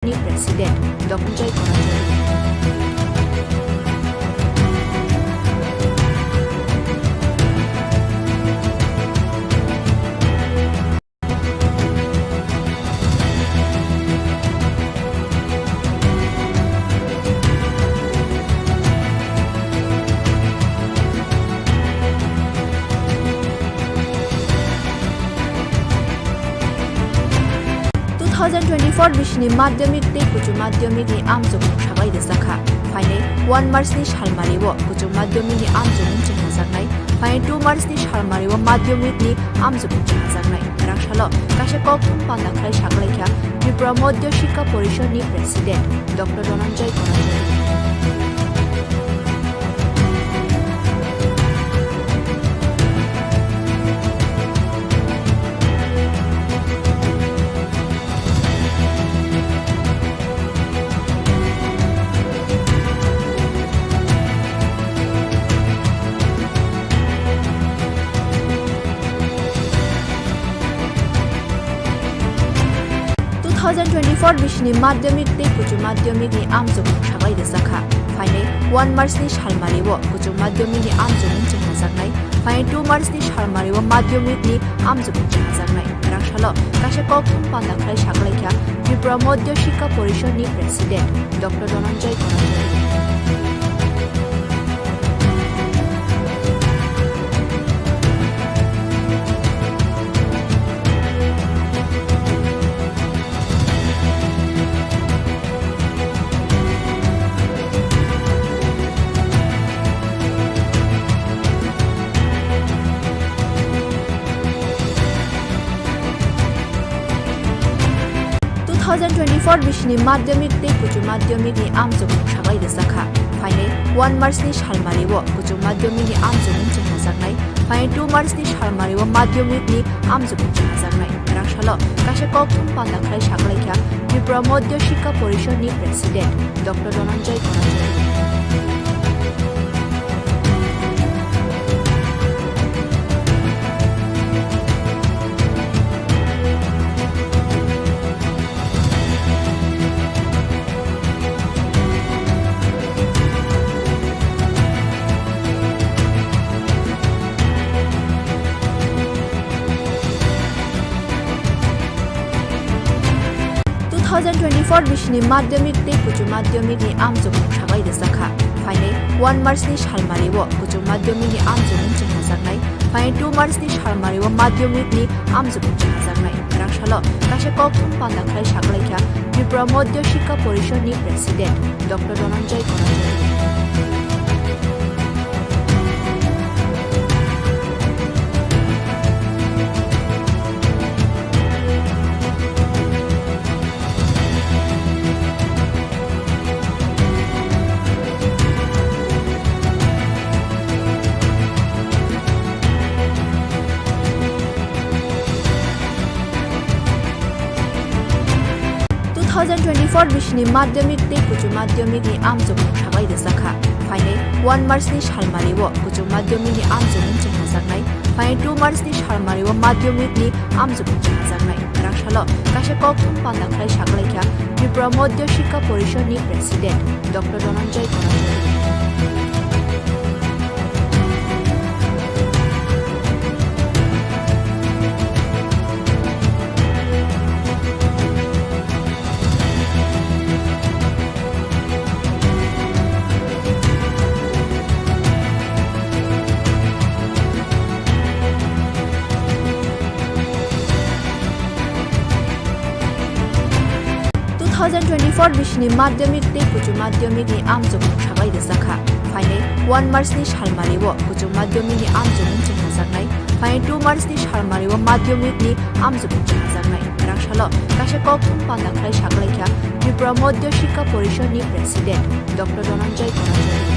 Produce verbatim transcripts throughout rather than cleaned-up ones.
ni President Doctor Joy Korajwari. Two thousand twenty-four bisini madhyamik tei kuchuk madhyamik ni amchukmung saklai rwjakha. Phainai one March ni salmari o kuchuk madhyamik ni amchukmung chengnajaknai. Phainai two March ni salmari o madhyamik ni amchukmung chengnajaknai. Rangsalo kaisa kokthum panda khlai saklaikha Tripura Madhya Shikha Porishad ni President Doctor Dhananjay Korajwari. Two thousand twenty-four bisini madhyamik tei kuchuk madhyamik ni amchukmung saklai rwjakha. Phainai one March ni salmari o kuchuk madhyamik ni amchukmung chengnajaknai. Phainai two March ni salmari o madhyamik ni amchukmung chengnajaknai. Rangsalo kaisa kokthum panda khlai saklaikha Tripura Madhya Shikha Porishad ni President Doctor Dhananjay Korajwari. Two thousand twenty-four bisini madhyamik tei kuchuk madhyamik ni amchukmung saklai rwjakha. Phainai one March ni salmari o kuchuk madhyamik ni amchukmung chengnajaknai. Phainai two March ni salmari o madhyamik ni amchukmung chengnajaknai. Rangsalo kaisa kokthum panda khlai saklaikha Tripura Madhya Shikha Porishad ni President Doctor Dhananjay Korajwari. Two thousand twenty-four bisini madhyamik tei kuchuk madhyamik ni amchukmung saklai rwjakha. Phainai one March ni salmari o kuchuk madhyamik ni amchukmung chengnajaknai. Phainai two March ni salmari o madhyamik ni amchukmung chengnajaknai. Rangsalo kaisa kokthum panda khlai saklaikha Tripura Madhya Shikha Porishad ni President Doctor Dhananjay Korajwari. Two thousand twenty-four bisini madhyamik tei kuchuk madhyamik ni amchukmung saklai rwjakha. Phainai one March ni salmari o kuchuk madhyamik ni amchukmung chengnajaknai. Phainai two March ni salmari o madhyamik ni amchukmung chengnajaknai. Rangsalo kaisa kokthum panda khlai saklaikha Tripura Madhya Shikha Porishad ni President Doctor Dhananjay Korajwari. Two thousand twenty-four bisini madhyamik tei kuchuk madhyamik ni amchukmung saklai rwjakha. Phainai one March ni salmari o kuchuk madhyamik ni amchukmung chengnajaknai. Phainai two March ni salmari o madhyamik ni amchukmung chengnajaknai. Rangsalo kaisa kokthum panda khlai saklaikha Tripura Madhya Shikha Porishad ni President Doctor Dhananjay Korajwari.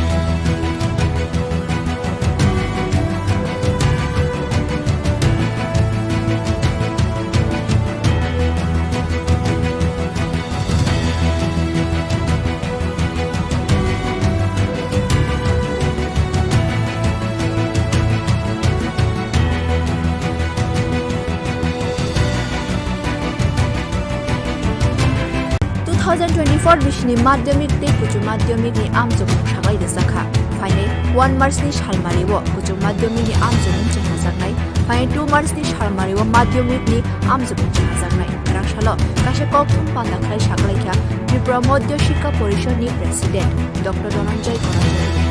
Two Two thousand twenty-four bisini madhyamik tei kuchuk madhyamik ni amchobung saklai rwjakha. Phainai one March ni salmari o kuchuk madhyamik ni amchobung chengnajaknai. Phainai two March ni salmari o madhyamik ni amchobung chengnajaknai. Rangsalo kaisa kokthum panda khlai saklaikha Tripura Madhya Shikha Porishad ni President Doctor Dhananjay Korajwari.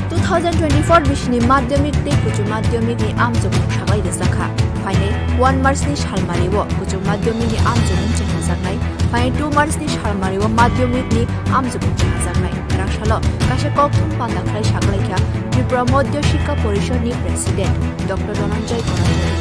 Two thousand twenty-four bisini madhyamik tei kuchuk madhyamik ni amchobung saklai rwjakha. Phainai one March ni salmari o kuchuk madhyamik ni amchobung chengnajaknai. Phainai two March ni salmari o madhyamik ni amchobung chengnajaknai. Rangsalo kaisa kokthum panda khlai saklaikha Tripura Madhya Shikha Porishad ni President Doctor Dhananjay Korajwari.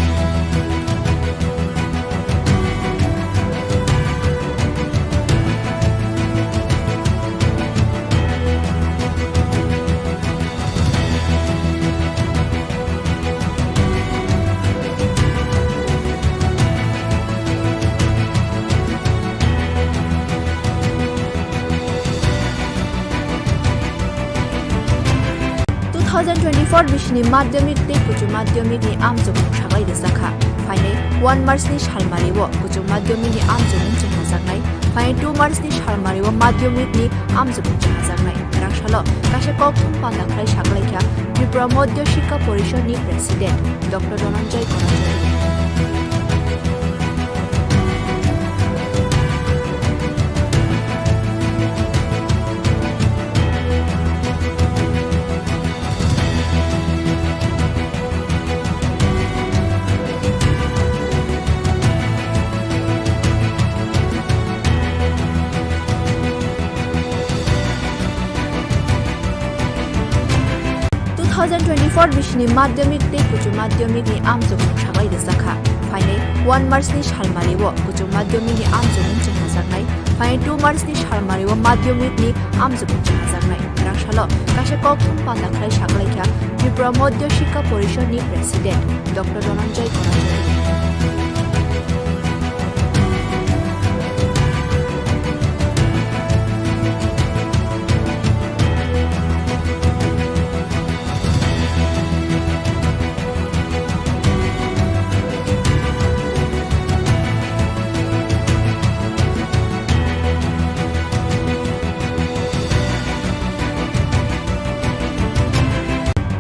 Two thousand twenty-four bisini madhyamik tei kuchuk madhyamik ni amchobung saklai rwjakha. Phainai one March ni salmari o kuchuk madhyamik ni amchobung chengnajaknai. Phainai two March ni salmari o madhyamik ni amchobung chengnajaknai. Rangsalo kaisa kokthum panda khlai saklaikha Tripura Madhya Shikha Porishad ni President Doctor Dhananjay Korajwari. Two thousand twenty-four bisini madhyamik tei kuchuk madhyamik ni amchobung saklai rwjakha. Phainai one March ni salmari o kuchuk madhyamik ni amchobung chengnajaknai. Phainai two March ni salmari o madhyamik ni amchobung chengnajaknai. Rangsalo kaisa kokthum panda khlai saklaikha Tripura Madhya Shikha Porishad ni President Doctor Dhananjay Korajwari.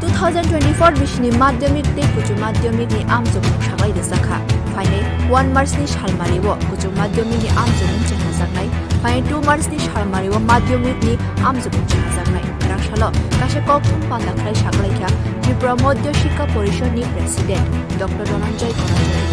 Two thousand twenty-four bisini madhyamik tei kuchuk madhyamik ni amchobung saklai rwjakha. Phainai one March ni salmari o kuchuk madhyamik ni amchobung chengnajaknai. Phainai two March ni salmari o madhyamik ni amchobung chengnajaknai. Rangsalo kaisa kokthum panda khlai saklaikha Tripura Madhya Shikha Porishad ni President Doctor Dhananjay Korajwari.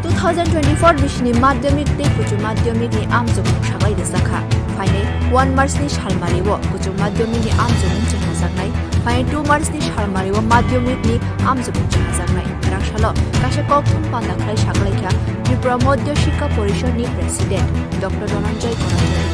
Two thousand twenty-four bisini madhyamik tei kuchuk madhyamik ni amchobung saklai rwjakha. Phainai one March ni salmari o kuchuk madhyamik ni amchobung chengnajaknai. Phainai two March ni salmari o madhyamik ni amchobung chengnajaknai. Rangsalo kaisa kokthum panda khlai saklaikha Tripura Madhya Shikha Porishad ni President Doctor Dhananjay Korajwari.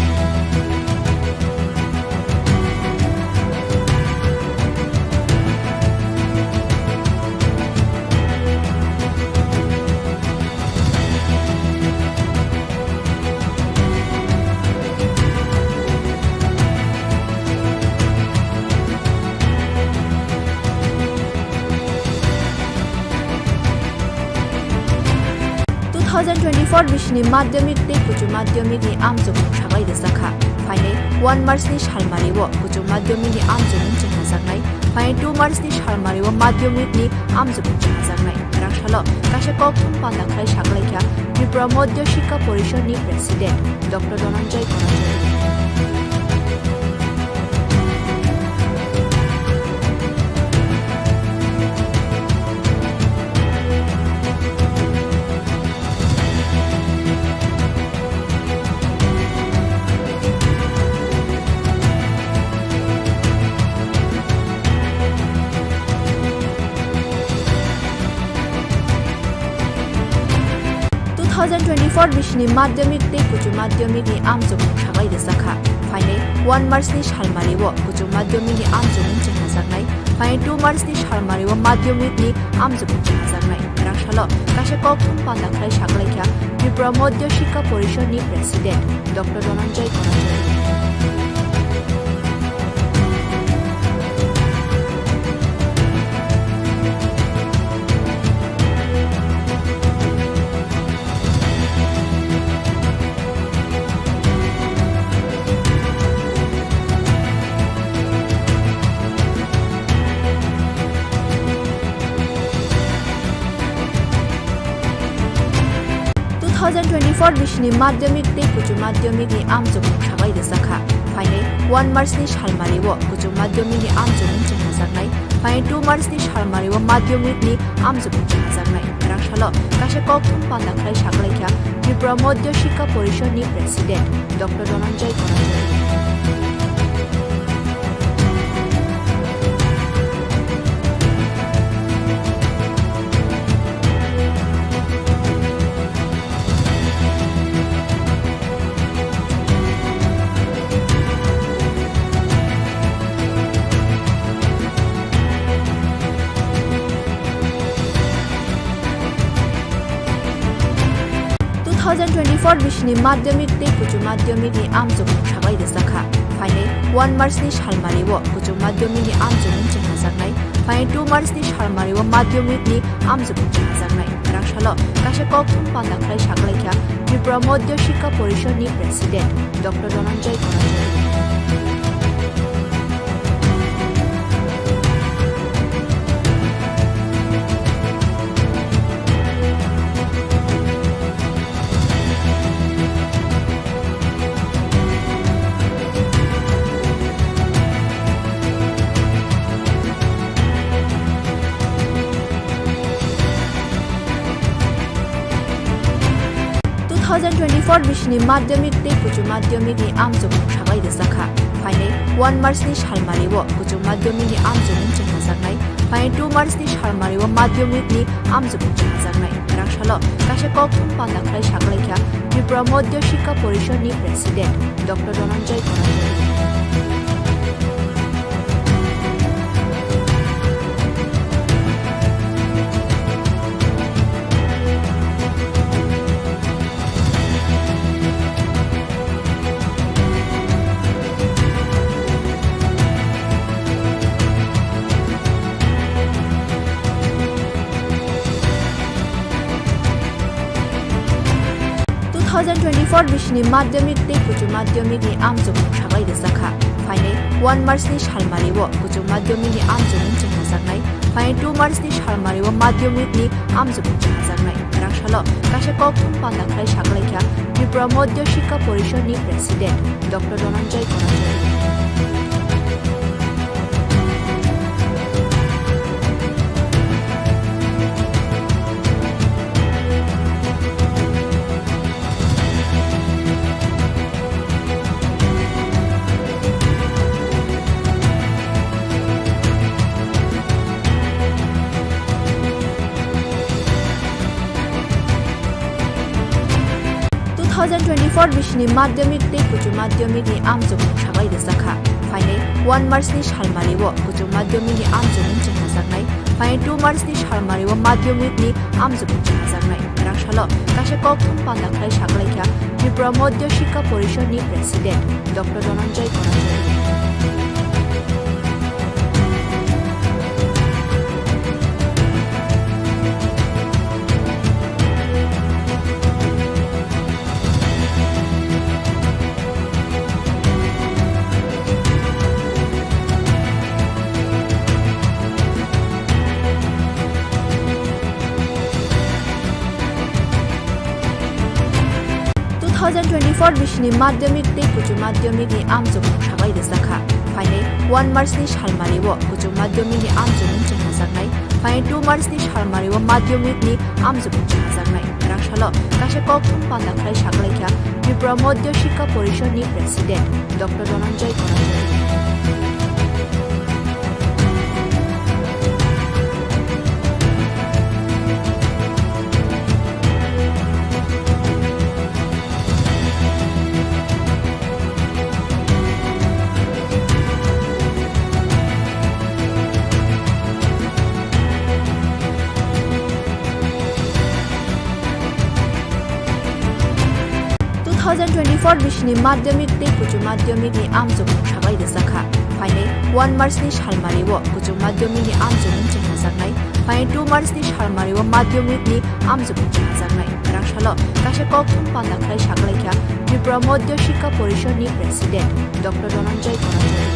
Two thousand twenty-four bisini madhyamik tei kuchuk madhyamik ni amchobung saklai rwjakha. Phainai one March ni salmari o kuchuk madhyamik ni amchobung chengnajaknai. Phainai two March ni salmari o madhyamik ni amchobung chengnajaknai. Rangsalo kaisa kokthum panda khlai saklaikha Tripura Madhya Shikha Porishad ni President Doctor Dhananjay Korajwari. Two thousand twenty-four bisini madhyamik tei kuchuk madhyamikni amchukmung saklai rwjakha. Phainai one March ni salmario kuchuk madhyamikni amchukmung chengnajaknai. Phainai two March ni salmario madhyamikni amchukmung chengnajaknai. Rangsalo kaisa kokthum panda khlai saklaikha Tripura Madhya Shikha Porishad ni President Doctor Dhananjay Koranjay. Two thousand twenty-four bisini madhyamik tei kuchuk madhyamikni amchukmung saklai rwjakha. Phainai one March ni salmario kuchuk madhyamikni amchukmung chengnajaknai. Phainai two March ni salmario madhyamikni amchukmung chengnajaknai. Rangsalo kaisa kokthum panda khlai saklaikha Tripura Madhya Shikha Porishad ni President Doctor Dhananjay Koranjay. Two thousand twenty-four bisini madhyamik tei kuchuk madhyamikni amchukmung saklai rwjakha. Phainai one March ni salmario kuchuk madhyamikni amchukmung chengnajaknai. Phainai two March ni salmario madhyamikni amchukmung chengnajaknai. Rangsalo kaisa kokthum panda khlai saklaikha Tripura Madhya Shikha Porishad ni President Doctor Dhananjay Koranjay. Two thousand twenty-four bisini madhyamik tei kuchuk madhyamikni amchukmung saklai rwjakha. Phainai one March ni salmario kuchuk madhyamikni amchukmung chengnajaknai. Phainai two March ni salmario madhyamikni amchukmung chengnajaknai. Rangsalo kaisa kokthum panda khlai saklaikha Tripura Madhya Shikha Porishad ni President Doctor Dhananjay Koranjay. Two thousand twenty-four bisini madhyamik tei kuchuk madhyamikni amchukmung saklai rwjakha. Phainai one March ni salmario kuchuk madhyamikni amchukmung chengnajaknai. Phainai two March ni salmario madhyamikni amchukmung chengnajaknai. Rangsalo kaisa kokthum panda khlai saklaikha Tripura Madhya Shikha Porishad ni President Doctor Dhananjay Koranjay. Two thousand twenty-four bisini madhyamik tei kuchuk madhyamikni amchukmung saklai rwjakha. Phainai one March ni salmario kuchuk madhyamikni amchukmung chengnajaknai. Phainai two March ni salmario madhyamikni amchukmung chengnajaknai. Rangsalo kaisa kokthum panda khlai saklaikha Tripura Madhya Shikha Porishad ni President Doctor Dhananjay Koranjay. Two thousand twenty-four bisini madhyamik tei kuchuk madhyamikni amchukmung saklai rwjakha. Phainai one March ni salmario kuchuk madhyamikni amchukmung chengnajaknai. Phainai two March ni salmario madhyamikni amchukmung chengnajaknai. Rangsalo kaisa kokthum panda khlai saklaikha Tripura Madhya Shikha Porishad ni President Doctor Dhananjay Koranjay. Two thousand twenty-four bisini madhyamik tei kuchuk madhyamikni amchukmung saklai rwjakha. Phainai one March ni salmario kuchuk madhyamikni amchukmung chengnajaknai. Phainai two March ni salmario madhyamikni amchukmung chengnajaknai. Rangsalo kaisa kokthum panda khlai saklaikha Tripura Madhya Shikha Porishad ni President Doctor Dhananjay Korajoy.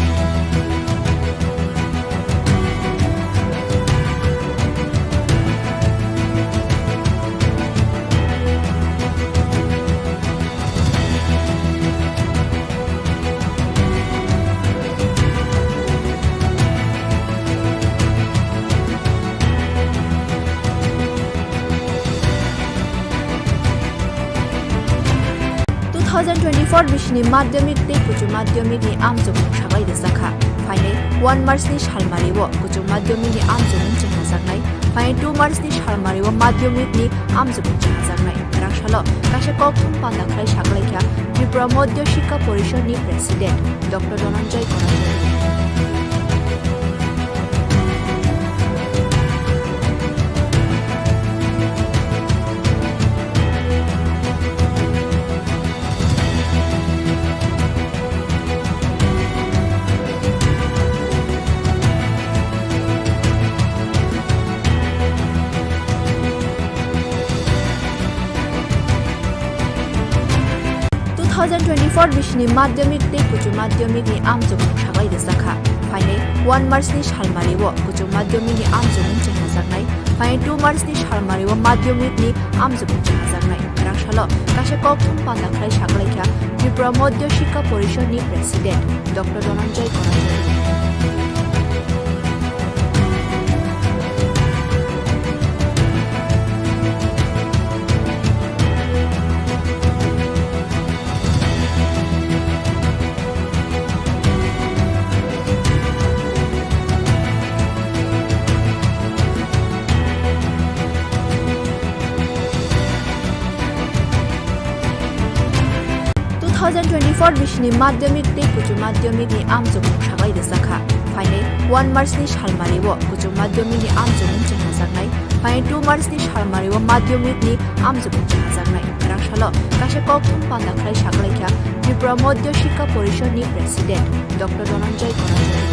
Two thousand twenty-four bisini madhyamik tei kuchuk madhyamikni amchukmung saklai rwjakha. Phainai one March ni salmario kuchuk madhyamikni amchukmung chengnajaknai. Phainai two March ni salmario madhyamikni amchukmung chengnajaknai. Rangsalo kaisa kokthum panda khlai saklaikha Tripura Madhya Shikha Porishad ni President Doctor Dhananjay Korajoy. Two thousand twenty-four bisini madhyamik tei kuchuk madhyamikni amchukmung saklai rwjakha. Phainai one March ni salmario kuchuk madhyamikni amchukmung chengnajaknai. Phainai two March ni salmario madhyamikni amchukmung chengnajaknai. Rangsalo kaisa kokthum panda khlai saklaikha Tripura Madhya Shikha Porishad ni President Doctor Dhananjay Korajoy. Two thousand twenty-four bisini madhyamik tei kuchuk madhyamikni amchukmung saklai rwjakha. Phainai one March ni salmario kuchuk madhyamikni amchukmung chengnajaknai. Phainai two March ni salmario madhyamikni amchukmung chengnajaknai. Rangsalo kaisa kokthum panda khlai saklaikha Tripura Madhya Shikha Porishad ni President Doctor Dhananjay Korajoy.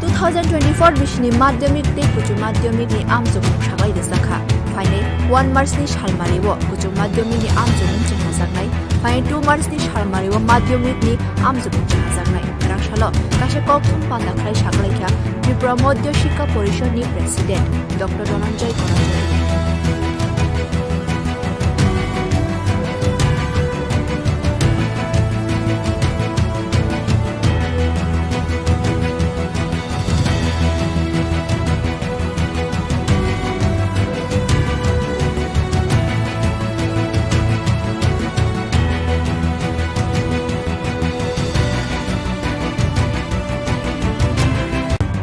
Two thousand twenty-four bisini madhyamik tei kuchuk madhyamikni amchukmung saklai rwjakha. Phainai one March ni salmario kuchuk madhyamikni amchukmung chengnajaknai. Phainai two March ni salmario madhyamikni amchukmung chengnajaknai. Rangsalo kaisa kokthum panda khlai saklaikha Tripura Madhya Shikha Porishad ni President Doctor Dhananjay Korajoy.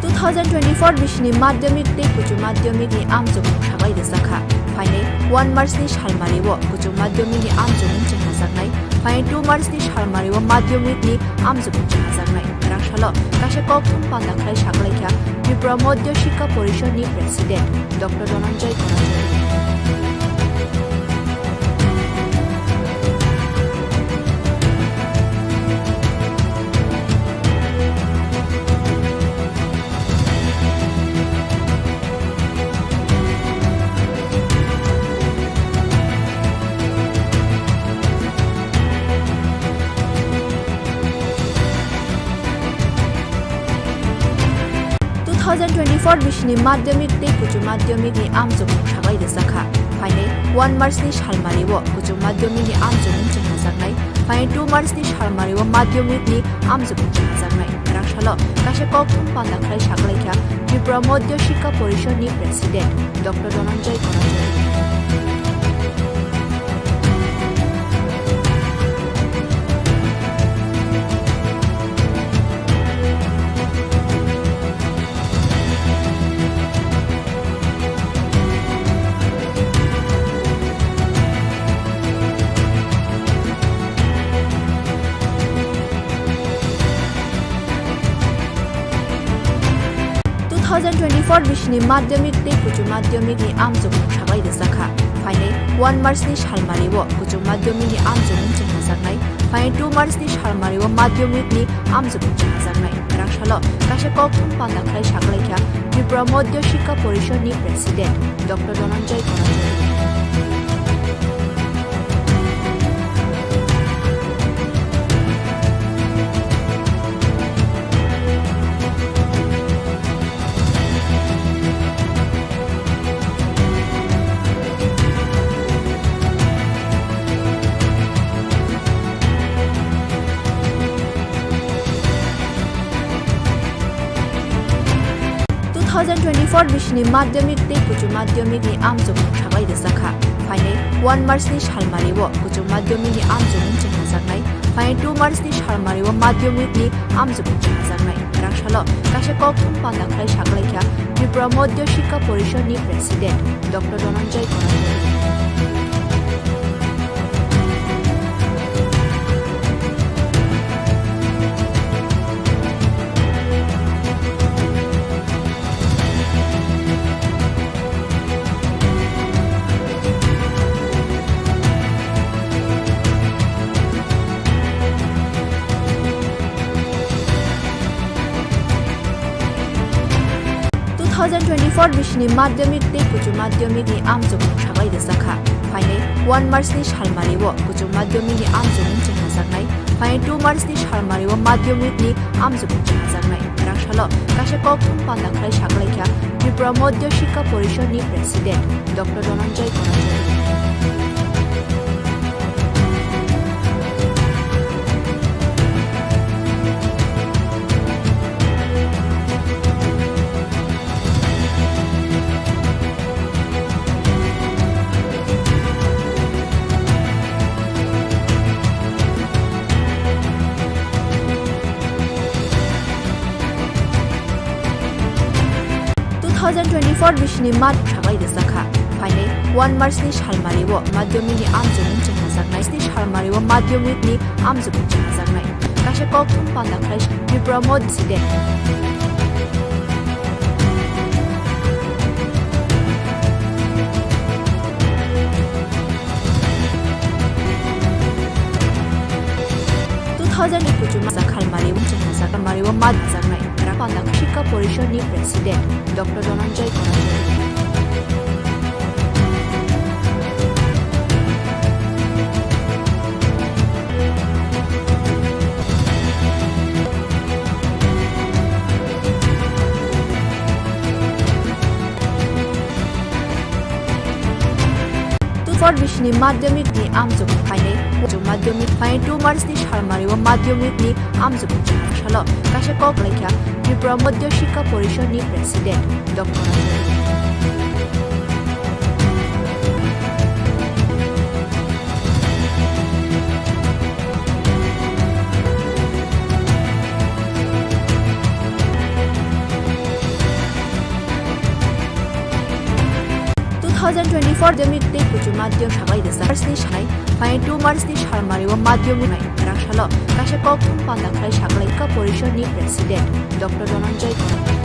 Two thousand twenty-four bisini madhyamik tei kuchuk madhyamikni amchukmung saklai rwjakha. Phainai one March ni salmario kuchuk madhyamikni amchukmung chengnajaknai. Phainai two March ni salmario madhyamikni amchukmung chengnajaknai. Rangsalo kaisa kokthum panda khlai saklaikha Tripura Madhya Shikha Porishad ni President Doctor Dhananjay Korajoy. Two thousand twenty-four bisini madhyamik tei kuchuk madhyamikni amchukmung saklai rwjakha. Phainai one March ni salmario kuchuk madhyamikni amchukmung chengnajaknai. Phainai two March ni salmario madhyamikni amchukmung chengnajaknai. Rangsalo kaisa kokthum panda khlai saklaikha Tripura Madhya Shikha Porishad ni President Doctor Dhananjay Korajoy. Two thousand twenty-four bisini madhyamik tei kuchuk madhyamik ni amchukmung saklai rijak kha. Phainai one March ni salmari o kuchuk madhyamik ni amchukmung chengnajaknai. Phainai two March ni salmari o madhyamik ni amchukmung chengnajaknai. Rangsalo kaisa kokthum panda khlai saklai kha Tripura Madhya Shikha Porishad ni President Doctor Dhananjay Korajwari. Two thousand twenty-four bisini madhyamik tei kuchuk madhyamik ni amchukmung saklai rijak kha. Phainai one March ni salmari o kuchuk madhyamik ni amchukmung chengnajaknai. Phainai two March ni salmari o madhyamik ni amchukmung chengnajaknai. Rangsalo kaisa kokthum panda khlai saklai kha Tripura Madhya Shikha Porishad ni President Doctor Dhananjay Korajwari. Two thousand twenty-four bisini madhyamik tei kuchuk madhyamik ni amchukmung saklai rijak kha. Phainai one March ni salmari o kuchuk madhyamik ni amchukmung chengnajaknai. Phainai two March ni salmari o madhyamik ni amchukmung chengnajaknai. Rangsalo kaisa kokthum panda khlai saklai kha Tripura Madhya Shikha Porishad ni President Doctor Dhananjay Korajwari. Two thousand twenty-four bisini mad saklai rijak kha. Phainai one March ni salmari o madhyamik ni amchukmung chengnajaknai. Ni salmari o madhyamik ni amchukmung chengnajaknai. Kaisa kokthum panda khlai Tripura Madhya Side. Two thousand ni kuchuk masa khalmari wngchuk masa khalmari o ma rwjaknai Tripura Shikha Porishad ni President Doctor Dhananjay Korajwari. Two four bisini madhyamik ni amchukmung phainai, uchu madhyamik phainai two March ni salmari o madhyamik ni amchukmung chwng salo kaisa kok laikha Tripura Madhya Shikha Porishad ni President Doctor Two thousand twenty-four madhyamik tei kuchuk madhyamik saklai rijak. March ni sanai, phainai two March ni salmari o madhyamik nai rangsalo kaisa kokthum panda khlai saklai kha Porishad ni President Doctor Dhananjay Korajwari.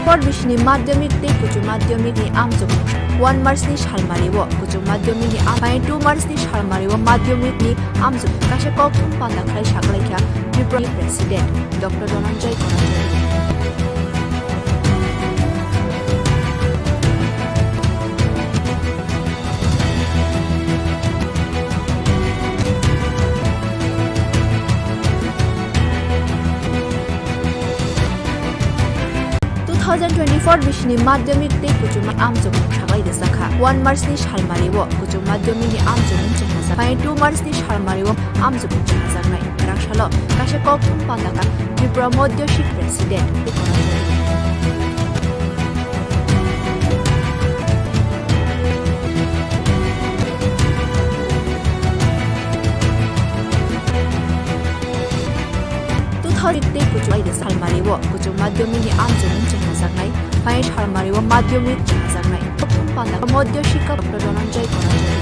Four bisini madhyamik tei kuchuk madhyamik ni amchukmung one March ni salmari o kuchuk madhyamik ni am-, phainai two March ni salmari o madhyamik ni amchukmung kaisa kokthum panda khlai saklai kha Tripura ni President Doctor Dhananjay Korajwari. Two thousand twenty-four bisini madhyamik tei kuchuk amchukmung saklai rijak kha. One March ni salmari o kuchuk madhyamik ni amchukmung chwng rwjak. Phainai two March ni salmari o amchukmung chwng rwjaknai rangsalo kaisa kokthum panda kha Tripura Madhya Shikha President. Two Tei kuchuk salmari o kuchuk madhyamik ni amchomung chengnajaknai, phai salmari o madhyamik chengnajaknai. Madhya Shikha Doctor Dhananjay Koranjay.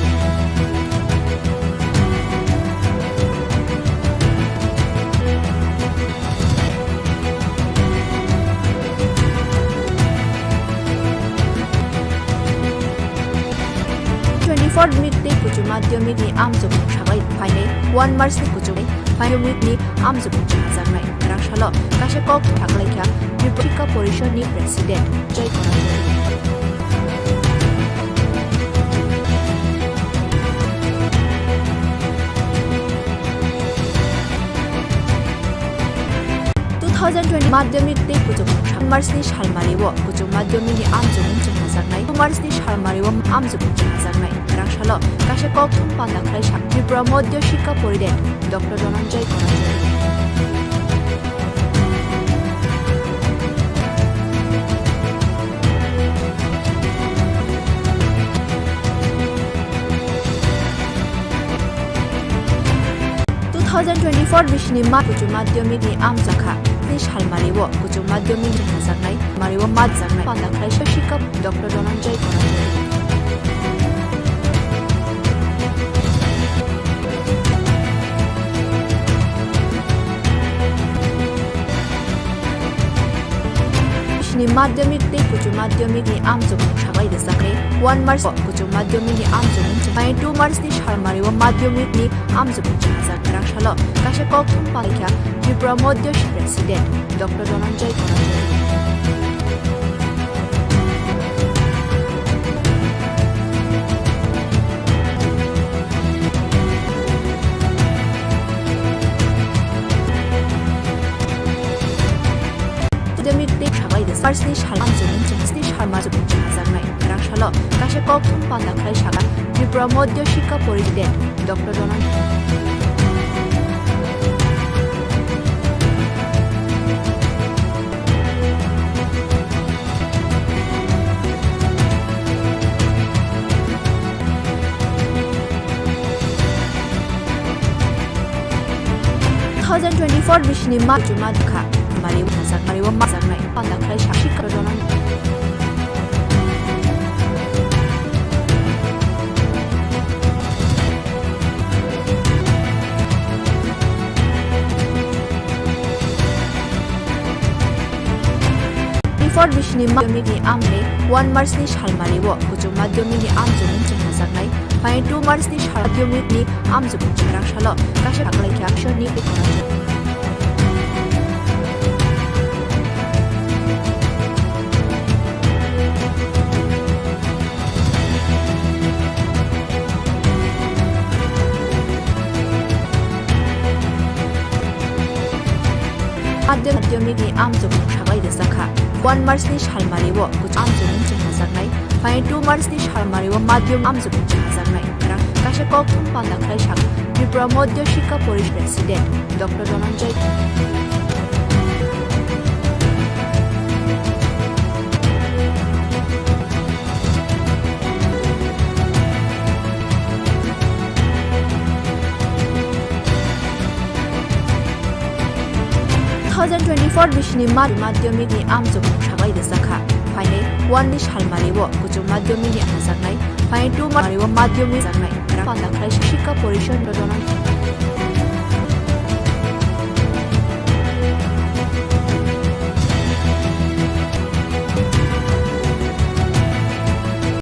Twenty four minute tei kuchuk madhyamik ni amchomung sabai phainai, one March ni kuchuk madhyamik ni amchomung chengnajaknai. Rangsalo kaisa kok thaklaikha Tripura Shikha Porishad ni President Joy Koranjay. Two thousand twenty madhyamik tei kuchuk March ni salmari o kuchuk madhyamik ni amchomung chengnajaknai. March ni salmari o amchomung chengnajaknai. Rangsalo kaisa kok thum panda khlai sa Tripura Madhya Shikha Porishad Doctor Dhananjay Koranjay. Two thousand twenty four bisini ma kuchuk madhyamik ni amchakha ni salmari o kuchuk madhyamik ni hajaknai mari o majak nai panda khlai sa Shikha Doctor Dhananjay Koranjay. Bisini madhyamik tei kuchuk madhyamik ni amchomung sabai rwjaknai. One March kuchuk madhyamik ni amchomung chengnajaknai. Two March ni salmari o madhyamik ni amchomung chengjak. Rangsalo kaisa kok thum palaikha Tripura Madhya President Doctor Dhananjay Koranjay. Madhyamik tei sabai rwsak. March ni sal amchomung cheng, sni salma chengjaknai. Rangsalo kaisa kok thum panda khlai saka Tripura Madhya Shikha Porishad Doctor Dhananjay. Two thousand twenty four bisini ma juma kha mari majak mari o majak nai panda khlai sa Shikha Doctor Dhananjay. Before bisini madhyamik ni amre one March ni salmari o kuchuk madhyamik ni amchomung chengnajaknai. Phai two March ni sal madhyamik ni amchomung chengnajaksalo kaisa thaklaikha Ishwar ni. Madhyamik ni amchomung sabai rwjakha. One March ni salmari o kuchuk amchomung chengnajaknai. Phai two March ni salmari o madhyamik amchomung chengnajaknai. Kaisa kok thum panda khlai sak Tripura Madhya Shikha Porishad President Doctor Dhananjay. Two thousand twenty four bisini ma madhyamik ni amchomung sabai rwjakha. Phainai one ni salmari o kuchuk madhyamik ni amchajaknai. Phai two mari o madhyamik jaknai. Panda khlai Shikha Porishad Doctor Dhananjay.